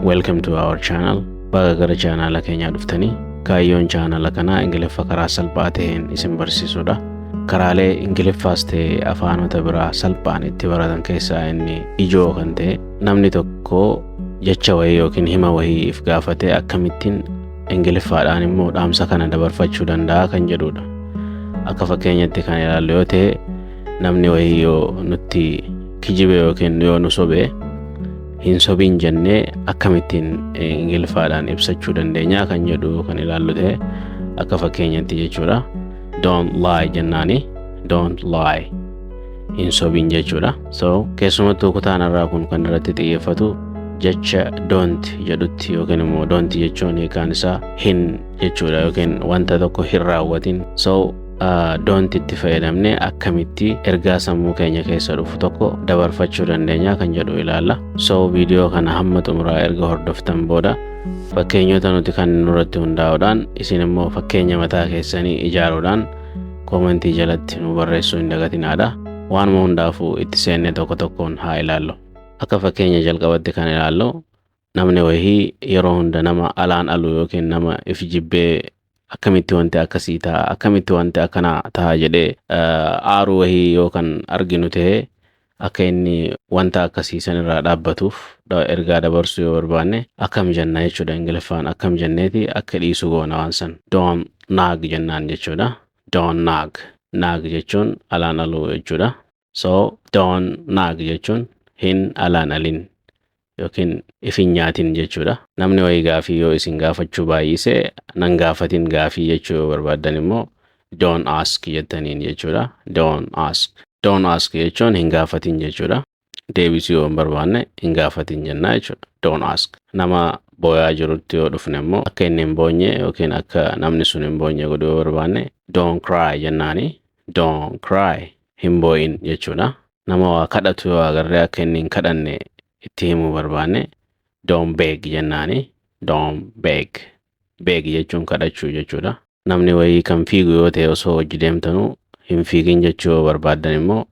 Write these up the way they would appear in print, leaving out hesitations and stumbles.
Welcome to our channel. Baga gara chaanaala keenyaa dhuftanii. Kaayyoon chaanaala kanaa Ingiliffa karaa salphaa ta'een isin barsiisudha. Karaalee Ingiliffaas ta'e afaanota biraa salphaan itti baratan keessaa inni ijoo kan ta'e, namni tokko jecha wayii yookiin hima wayii if gaafatee akkamittiin Ingiliffaadhaan immoo dhaamsa kana dabarfachuu danda'a kan jedhudha. Akka fakkeenyatti kan ilaallu yoo ta'e, namni wayii yoo nutti kijibe yookiin yoo nu sobe, hin sobin jennee akkamittiin Ingiliffaadhaan ibsachuu dandeenya kan jedhu kan ilaallu ta'e akka fakkeenyatti jechuudha. Don't lie jennaani, don't lie, hin sobin jechuudha. So keessumattuu kutaan irraa kun kan irratti xiyyeeffatu jecha don't jedhutti, yookiin immoo don't jechuun hiikaan isaa hin jechuudha, yookiin wanta tokko hin raawwatin. So don't itti fayyadamne akkamitti ergaa sammuu keenya keessa dhufu tokko dabarfachuu dandeenya kan jedhu ilaalla. So viidiyoo kana hamma xumuraa erga hordoftan booda, fakkeenyota nuti kan nurratti hundaa'uudhaan isin immoo fakkeenya mataa keessanii ijaaruudhaan koomentii jalatti nu barreessuu hin dagatinaadha. Waanuma hundaafuu itti seennee tokko tokkoon haa ilaallu. Akka fakkeenya jalqabatti kan ilaallu, namni wayii yeroo hunda nama alaan alu yookiin nama if jibbee akkamitti wanti akkasii ta'a, akkamitti wanti akkanaa ta'a jedhee aaruu wayii yoo kan arginu ta'e, akka inni wanta akkasii san irraa dhaabbatuuf ergaa dabarsuu yoo barbaanne akkam jenna jechuudha? Ingiliffaan akkam jenneeti akka dhiisu goona waan san? Don't nag jennaan jechuudha. Don't nag. Nag jechuun alaan aluu jechuudha. So don't nag jechuun hin alaan alin yookiin if hin nyaatin jechuudha. Namni wayii gaafii yoo isin gaafachuu baay'ise, nan gaafatin gaafii jechuu yoo barbaaddan immoo don't ask jettaniin jechuudha. Don't ask. Don't ask jechuun hin gaafatin jechuudha. Deebisuu yoo hin barbaanne hin gaafatin jennaa jechuudha. Don't ask. Nama booyaa jirutti yoo dhufne immoo, akka inni hin boonye yookiin akka namni sun hin boonye godhuu yoo barbaanne don't cry jennaani. Don't cry, hin boo'in jechuudha. Nama waa kadhatu yoo agarree, akka inni hin kadhanne itti himuu barbaanne don't beg jennaani. Don't beg. Beg jechuun kadhachuu jechuudha. Namni wayii kan fiigu yoo ta'e, osoo hojii deemtanuu hin fiigin jechuu yoo barbaaddan immoo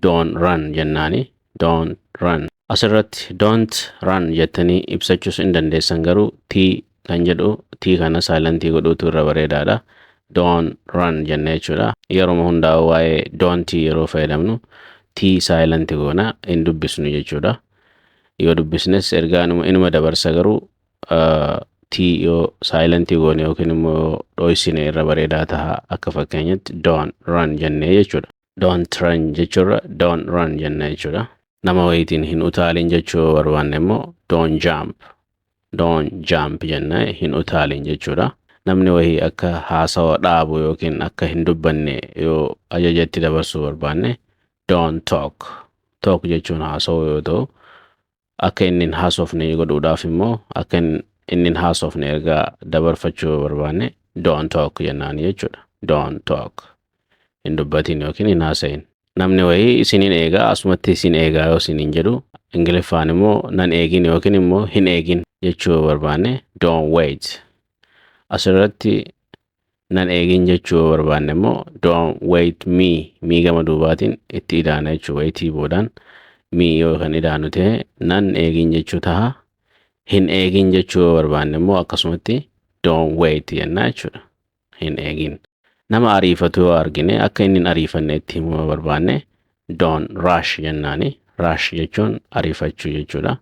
don't run jennaani. Don't run. Asirratti don't run jettanii ibsachuus hin dandeessan, garuu t kan jedhu t kana silentii godhuutu irra bareedaadha. Don't run jenne jechuudha. Yeroo hundaa'u waa'ee don't yeroo fayyadamnu t silentii goona, hin dubbisnu jechuudha. Yoo dubbisnes ergaa inuma dabarsa, garuu t yoo silentii goone yookiin immoo dho'isine irra bareedaa ta'a. Akka fakkeenyatti don't run jennee jechuudha. Don't run jechuurra don't run jennee jechuudha. Nama wayiitiin hin utaalin jechuu yoo barbaanne immoo don't jump. Don't jump jennee, hin utaalin jechuudha. Namni wayii akka haasawa dhaabu yookiin akka hin dubbanne yoo ajaja itti dabarsuu barbaanne don't talk. Talk jechuun haasawuu yoo ta'u, akka inni hin haasofne godhuudhaaf immoo, akka inni hin haasofne ergaa dabarfachuu yoo barbaanne don't talk jennaan jechuudha. Don't talk. Hin dubbatin yookiin hin haasa'in. Namni wayii isinin eegaa, asumatti isin eegaa yoo isiniin jedhu, Ingiliffaan immoo nan eegin yookiin immoo hin eegin jechuu yoo barbaanne don't wait. Asirratti nan eegin jechuu yoo barbaanne immoo don't wait me, me gama duubaatiin itti idaana jechuu. Waitii boodaan me yoo kan idaanu ta'e nan eegin jechuu taha. Hin eegin jechuu yoo barbaanne immoo akkasumatti don't wait jennaa jechuudha. Hin eegin. Nama ariifatu yoo argine, akka inni hin ariifanne itti himuu yoo barbaanne don't rush jennaani. Rush jechuun ariifachuu jechuudha.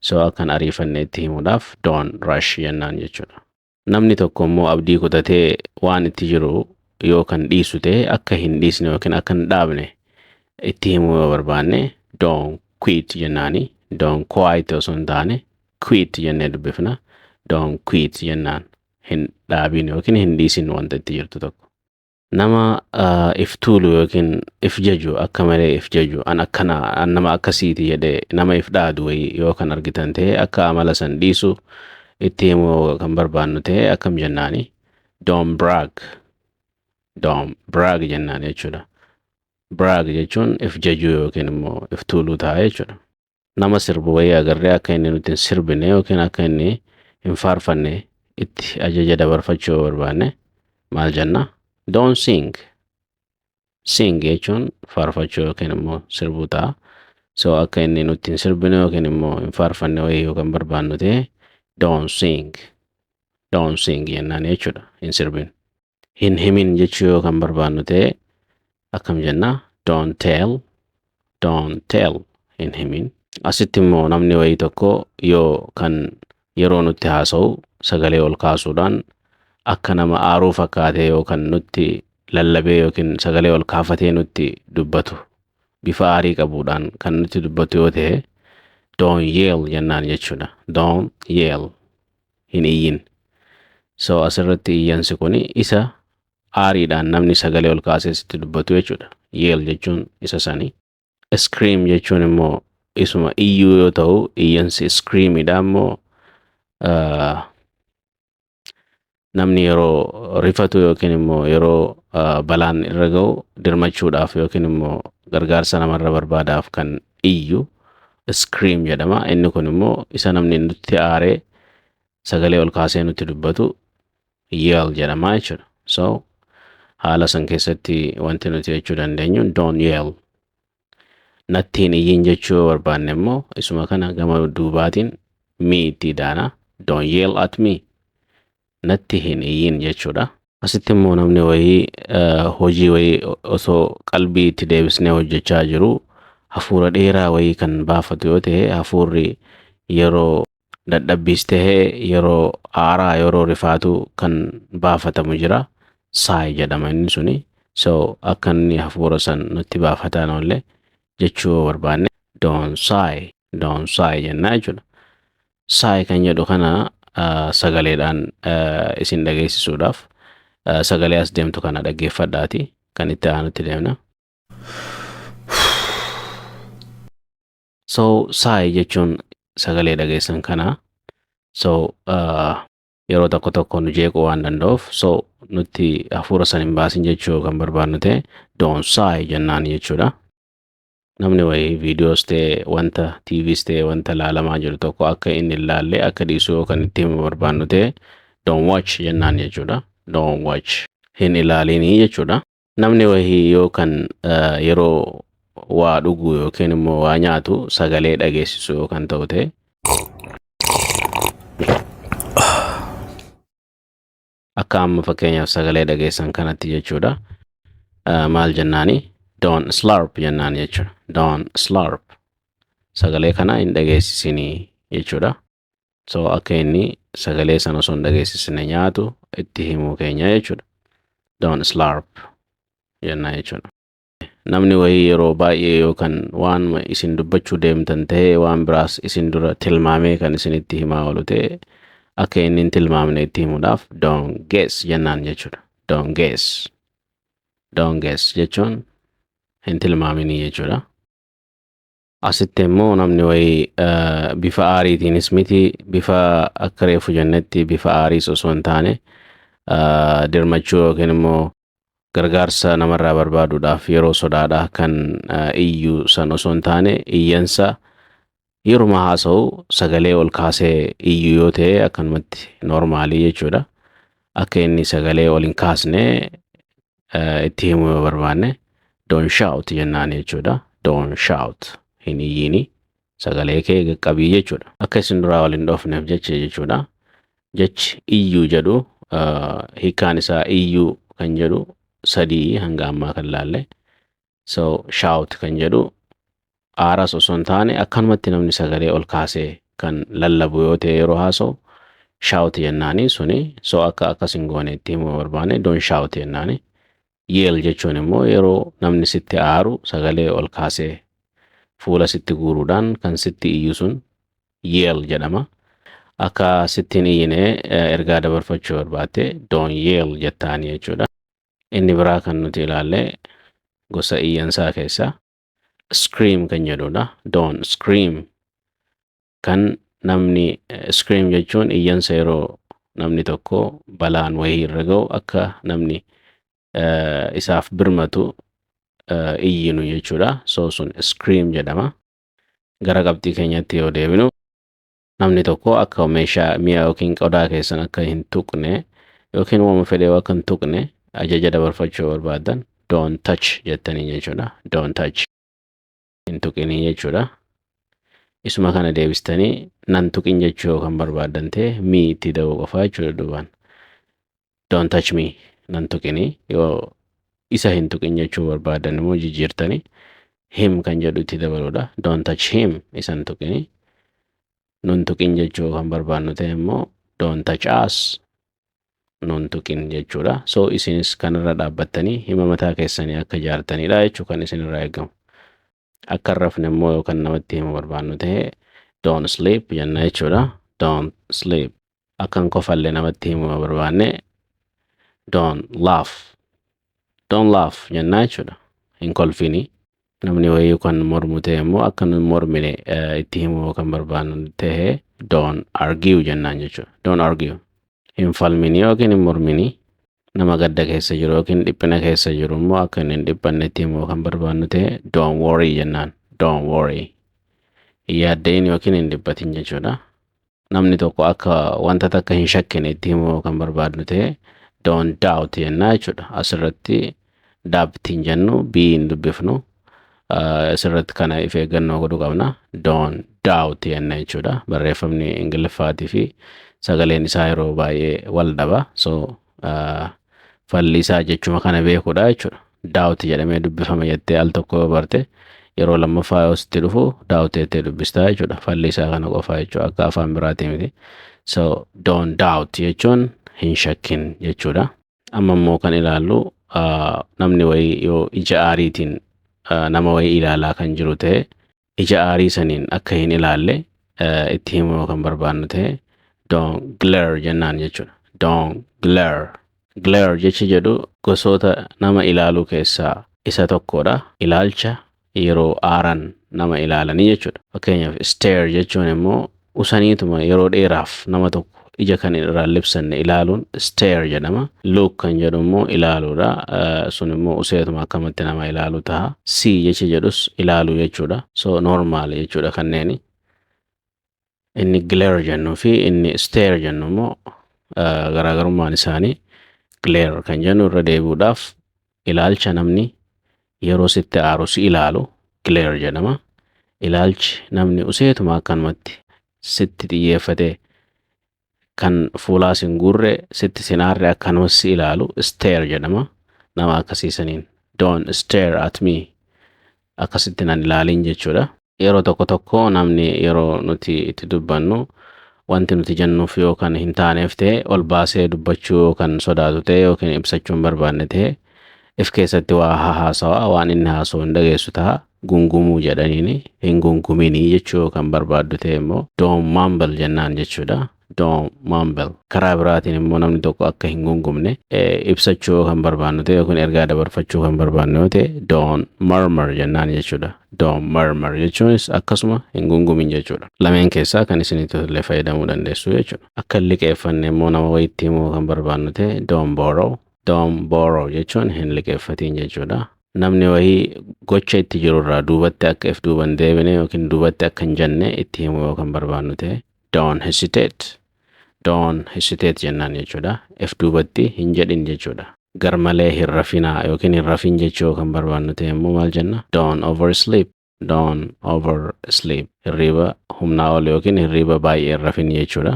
So akkan ariifanne itti himuudhaaf don't rush jennaan jechuudha. Namni tokko immoo abdii kutatee waan itti jiru yoo kan dhiisu ta'e, akka hin dhiisne yookiin akka hin dhaabne itti himuu yoo barbaanne don't quit jennaani. Don't quit osoo hin taane quit jennee dubbifna. Don't quit jennaan hin dhaabin yookiin hin dhiisin wanta itti jirtu tokko. Nama if tuulu yookiin if jaju, akka malee if jaju, an akkana, an nama akkasiiti jedhee nama if dhaadu wayii yoo kan argitan ta'e, akka amala san dhiisu itti himuu kan barbaannu ta'e akkam jennaani? Don't brag. Don't brag jennaan jechuudha. Brag jechuun if jajuu yookiin immoo if tuuluu ta'a jechuudha. Nama sirbu wayii agarree, akka inni nuti hin sirbine yookiin akka inni hin faarfanne itti ajaja dabarfachuu yoo barbaanne maal jenna? Don't sing. Sing jechuun faarfachuu yookiin immoo sirbuu ta'a. So akka inni nuti hin sirbine yookiin immoo hin faarfanne wayii yoo kan barbaannu ta'e Don't sing. Don't sing jennaan jechuudha. Hin sirbin. Hin himin jechuu yoo kan barbaannu ta'e akkam jennaa? Don't tell. Don't tell. Hin himin. Asitti immoo namni wayii tokko yoo kan yeroo nutti haasa'u sagalee ol kaasuudhaan akka nama aaruu fakkaatee yoo kan nutti lallabee yookiin sagalee ol kaafatee nutti dubbatu, bifa aarii qabuudhaan kan nutti dubbatu yoo ta'e, don't yell jennaan jechuudha. Don't yell. Hin iyyin. So asirratti iyyansi kun isa aariidhaan namni sagalee ol kaasee sitti dubbatu jechuudha. Yell jechuun isa sani. Scream jechuun immoo isuma iyyuu yoo ta'u, iyyansi screamidha immoo namni yeroo rifatu yookiin immoo yeroo balaan irra ga'u dirmachuudhaaf yookiin immoo gargaarsa namarra barbaadaaf kan iyyu scream jedhama. Inni kun immoo isa namni nutti aaree sagalee ol kaasee nutti dubbatu yell jedhama jechuudha. So haala san keessatti wanti nuti jechuu dandeenyu don't yell. Natti hin iyyin jechuu yoo barbaanne immoo isuma kana gama duubaatiin me itti daana. Don't yell at me. Natti hin iyyin jechuudha. Asitti immoo namni wayii hojii wayii osoo qalbii itti deebisnee hojjechaa jiru hafuura dheeraa wayii kan baafatu yoo ta'e, hafuurri yeroo dadhabbiis tahee yeroo aaraa yeroo rifaatu kan baafatamu jira. Sigh jedhama inni suni. So akka inni hafuura san nutti baafataan oollee jechuu yoo barbaanne, don't sigh, don't sigh jennaa jechuudha. Sigh kan jedhu kana sagaleedhaan isin dhageessisuudhaaf sagalee as deemtu kana dhaggeeffadhaati kan itti aanutti deemna. So sigh jechuun sagalee dhageessan kana. So yeroo tokko tokko nu jeequu waan danda'uuf, so nutti hafuura san hin baasin jechuu kan barbaannu ta'e, don't sigh jennaan jechuudha. Namni wayii viidiyoos ta'e, wanta TVs ta'e, wanta laalamaa jiru tokko akka inni hin laalle, akka dhiisu yoo kan itti himu barbaannu ta'e, don't watch jennaan jechuudha. Don't watch, hin ilaalinii jechuudha. Namni wayii yoo kan yeroo waa dhugu yookiin immoo waa nyaatu sagalee dhageessisu yoo kan ta'u ta'e, akka amma fakkeenyaaf sagalee dhageessan kanatti jechuudha. Maal jennaani? Don't slurp jennaan jechuudha. Don't slurp. Sagalee kana hin dhageessisinii jechuudha. So akka inni sagalee sana osoo hin dhageessisne nyaatu itti himuu keenya jechuudha. Don't slurp jenna jechuudha. Namni wayii yeroo baay'ee yookaan waan isin dubbachuu deemtan ta'ee waan biraas isin dura tilmaamee kan isinitti himaa oolu ta'e, akka inni hin tilmaamne itti himuudhaaf don't guess jennaan jechuudha. Don't guess. Don't guess jechuun hin tilmaaminii jechuudha. Asitti immoo namni wayii bifa aariitiinis miti, bifa akka reefu jennetti bifa aariis osoo hin taane, dirmachuu yookiin immoo gargaarsa namarraa barbaaduudhaaf yeroo sodaadha kan iyyuu san osoo hin taane, iyyansa yeruma haasa'u sagalee ol kaasee iyyuu yoo ta'e, akkanumatti normalii jechuudha. Akka inni sagalee ol hin kaasne itti himuu yoo barbaanne, don't shout jennaan jechuudha. Don't shout, hin iyyiini, sagalee kee qaqqabii jechuudha. Akka isin duraa wal hin dhoofneef jecha jechuudha. Jechi iyyuu jedhu hiikkaan isaa iyyuu kan jedhu sadii hanga ammaa kan laalle. So shout kan jedhu aaras osoo hin taane akkanumatti namni sagalee ol kaasee kan lallabu yoo ta'e yeroo haasa'u shout jennaani suni. So akka akkas hin goone itti himuu barbaanne, don't shout jennaani. Yell jechuun immoo yeroo namni sitti aaru sagalee ol kaasee fuula sitti guuruudhaan kan sitti iyyu sun yell jedhama. Akka sitti hin iyyine ergaa dabarfachuu barbaatte, don't yell jettaani jechuudha. Inni biraa kan nuti ilaalle gosa iyyansaa keessaa scream kan jedhudha. Don't scream kan namni scream jechuun iyyansa yeroo namni tokko balaan wayii irra ga'u akka namni isaaf birmatu iyyinu jechuudha. So sun scream jedhama. Gara qabxii keenyatti yoo deebinu, namni tokko akka meeshaa mi'a yookiin qodaa keessan akka hin tuqne yookiin uumama fedhe akka hin tuqne ajaja dabarfachuu barbaadan, don't touch jettanii jechuudha. Don't touch, hin tuqinii jechuudha. Isuma kana deebistanii nan tuqin jechuu yoo kan barbaaddan ta'e, me itti da'uu qofaa jechuudha duubaan. Don't touch me, nan tuqinii. Yoo isa hin tuqin jechuu barbaadan immoo jijjiirtanii him kan jedhu itti dabaluudha. Don't touch him, isa hin tuqinii. Nun tuqin jechuu kan barbaannu ta'e immoo don't touch us, nun tuqin jechuudha. So isinis kanarra dhaabbattanii hima mataa keessanii akka ijaartanidha jechuu kan isinirraa eegamu. Akka hin rafne immoo yookaan namatti himuu barbaannu ta'e don't sleep jenna jechuudha. Don't sleep. Akka hin kofallee namatti himuu yoo barbaanne don't laugh. Don't laugh jennaa jechuudha. Hin kolfini. Namni wayii kan mormu ta'e immoo akka nu hin mormine itti himuu kan barbaannu ta'e don't argue jennaan jechuudha. Don't argue. Hin falmini yookiin hin mormini. Nama gadda keessa jiru yookiin dhiphina keessa jiru immoo akka inni hin dhiphanne itti himuu kan barbaannu ta'e don't worry jennaan. Don't worry. Hin yaadda'in yookiin hin dhiphatin jechuudha. Namni tokko akka wanta takka hin shakkine itti himuu kan barbaadnu ta'e don't doubt jennaa jechuudha. Asirratti doubt hin jennu, b hin dubbifnu. Asirratti kana if eeggannoo godhuu qabna. Don't doubt jenna jechuudha. Barreeffamni Ingiliffaatii fi sagaleen isaa yeroo baay'ee wal dhaba. So falli isaa jechuma kana beekuudha jechuudha. Doubt jedhamee dubbifama jettee al tokko yoo barte, yeroo lammaffaa yoo sitti dhufu doubt jettee dubbistaa jechuudha. Falli isaa kana qofaa jechuudha. Akka afaan biraatii miti. So don't doubt jechuun hin shakkin jechuudha. Amma immoo kan ilaallu namni wayii yoo ija aariitiin nama wayii ilaalaa kan jiru ta'e, ija aarii saniin akka hin ilaalle itti himuu kan barbaannu ta'e don't glare jennaan jechuudha. Don't glare. Glare jechi jedhu gosoota nama ilaaluu keessaa isa tokkodha. Ilaalcha yeroo aaran nama ilaalanii jechuudha. Fakkeenyaaf, stare jechuun immoo usaniituma yeroo dheeraaf nama tokko ija kan irraa libsanne ilaaluun stare jedhama. Look kan jedhu immoo ilaaluudha. Sun immoo useetuma akkamatti nama ilaalu ta'a. See jechi jedhus ilaaluu jechuudha. So normal jechuudha kanneeni. Inni glare jennuu fi inni stare jennu immoo garaagarummaan isaanii, glare kan jennu irra deebi'uudhaaf ilaalcha namni yeroo sitti aaru si ilaalu glare jedhama. Ilaalchi namni useetuma akkanumatti sitti xiyyeeffatee kan fuulaas hin guurre, sitti sin aarre, akkanumas si ilaalu stare jedhama. Nama akkasiisaniin don't stare at me, akkasitti nan ilaalin jechuudha. Yeroo tokko tokko namni yeroo nuti itti dubbannu wanti nuti jennuuf yoo kan hin taaneef ta'e, ol baasee dubbachuu yoo kan sodaatu ta'e yookiin ibsachuu hin barbaanne ta'e, if keessatti waa haasawaa, waan inni haasa'u hin dhageessu ta'a. Gungumuu jedhaniini, hin gunguminii jechuu yoo kan barbaaddu ta'e immoo don't mumble jennaan jechuudha. Don't mumble. Karaa biraatiin immoo namni tokko akka hin gungumne ibsachuu yoo kan barbaannu ta'e yookiin ergaa dabarfachuu kan barbaannu yoo ta'e don't murmur jennaan jechuudha. Don't murmur jechuunis akkasuma hin gungumin jechuudha. Lameen keessaa kan isinitti tole fayyadamuu dandeessu jechuudha. Akka hin liqeeffanne immoo nama wayitti himuu kan barbaannu ta'e don't borrow. Don't borrow jechuun hin liqeeffatiin jechuudha. Namni wayii gocha itti jirurraa duubatti akka if duuban deebine yookiin duubatti akka hin jenne itti himuu yoo kan barbaannu ta'e don't hesitate. Don't hesitate jennaan jechuudha. If duubatti hin jedhin jechuudha. Garmalee hin rafinaa yookiin hin rafin jechuu yoo kan barbaannu ta'e immoo maal jenna? Don't oversleep. Don't oversleep. Hirriiba humnaa ol yookiin hirriiba baay'ee hin rafin jechuudha.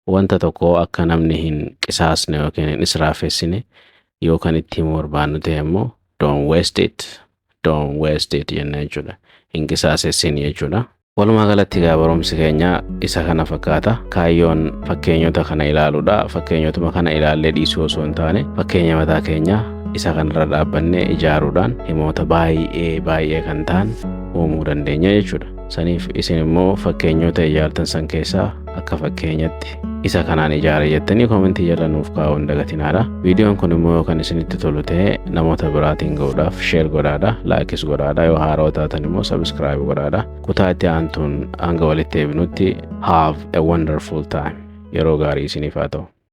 Wanta tokko akka namni hin qisaasne yookiin hin israafessine yoo kan itti himuu barbaannu ta'e immoo don't waste it. Don't waste it jenna jechuudha. Hin qisaasessin jechuudha. Walumaa galatti egaa barumsi keenya isa kana fakkaata. Kaayyoon fakkeenyota kana ilaaluudha. Fakkeenyotuma kana ilaallee dhiisuu osoo hin taane, fakkeenya mataa keenya isa kanarra dhaabbannee ijaaruudhaan himoota baay'ee baay'ee kan ta'an uumuu dandeenya jechuudha. Saniif isin immoo fakkeenyota ijaartan san keessaa akka fakkeenyatti isa kanaan ijaare jettanii koomentii jala nuuf kaa'uu hin dagatinaadha. Viidiyoon kun immoo yoo kan isinitti tolu ta'e namoota biraatiin ga'uudhaaf share godhaadha, like is godhaadha, yoo haarawaa taatan immoo subscribe godhaadha. Kutaa itti aantuun hanga walitti deebinutti have a wonderful time. Yeroo gaarii isiniif haa ta'u.